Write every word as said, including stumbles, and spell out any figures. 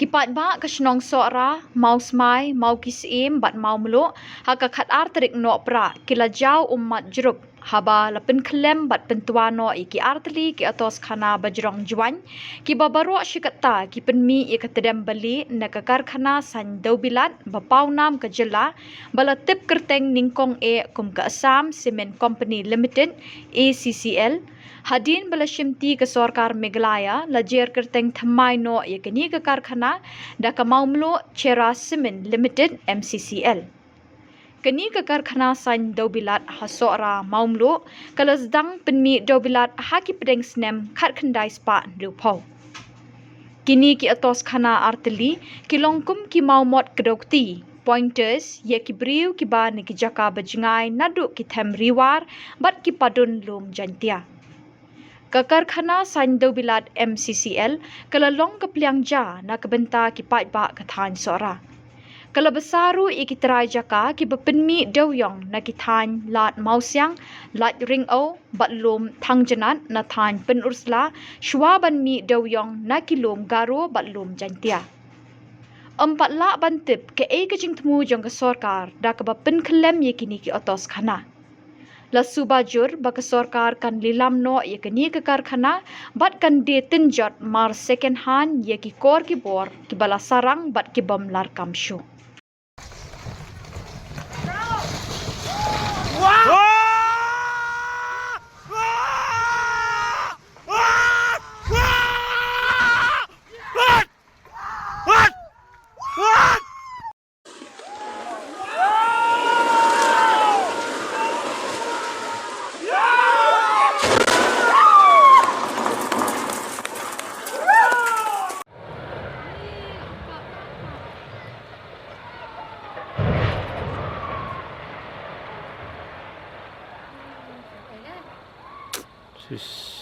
Ki paidbah ka shnong Sohra, Mawsmai, Mawkisiem bad Mawmluh ha ka khatar tarik Nohprah ki la jaw ummat jrup haba la pynkhyllem bad pyntwa noh ïa ki artylli ki otos khana bajrong jwaiñ, kiba baroh shi katta ki pynmih ïa ka tdem balieh na ka karkhana saiñ dewbilat ba pawnam ka jylla, ba la tip kyrteng nyngkong eh kum ka Assam Cement Company Limited, A C C L. Hadien ba la shimti ka sorkar Meghalaya la jer kyrteng thymmai noh ïa kane ka karkhana da ka Mawmluh Cherra Cement Limited, M C C L. Kane ka karkhana saiñ dewbilat ha Sohra, Mawmluh ka la sdang pynmih dewbilat ha ki pdeng snem khatkhyndai spah hynriewphew. Kine ki otos khana artylli ki long kum ki mawmot kdew kti, pointers, ïa ki briew kiba na ki jaka bajngai naduh ki them Ri War bad ki padun lum Jaintia. Ka karkhana saiñ dewbilat M C C L ka la long ka pliang ja na ka bynta ki paidbah ka thaiñ Sohra. Ka la bsa ruh ïa ki trai jaka kiba pynmih dewiong na ki thaiñ Lad Mawsiang, Lad Ringew bad lum Thangjnat na thaiñ Pynursla shuwa ban mih dewiong na ki lum Garo bad lum Jaintia. Ym pat lah ban tip kaei ka jingthmu jong ka sorkar da kaba pynkhyllem ïa kine ki otos khana. La suba jur ba ka sorkar kan lilam noh ïa kane ka karkhana bad kan die tynjot mar second hand ïa ki kor ki bor kiba la sarang bad ki bym larkam shuh. Sis.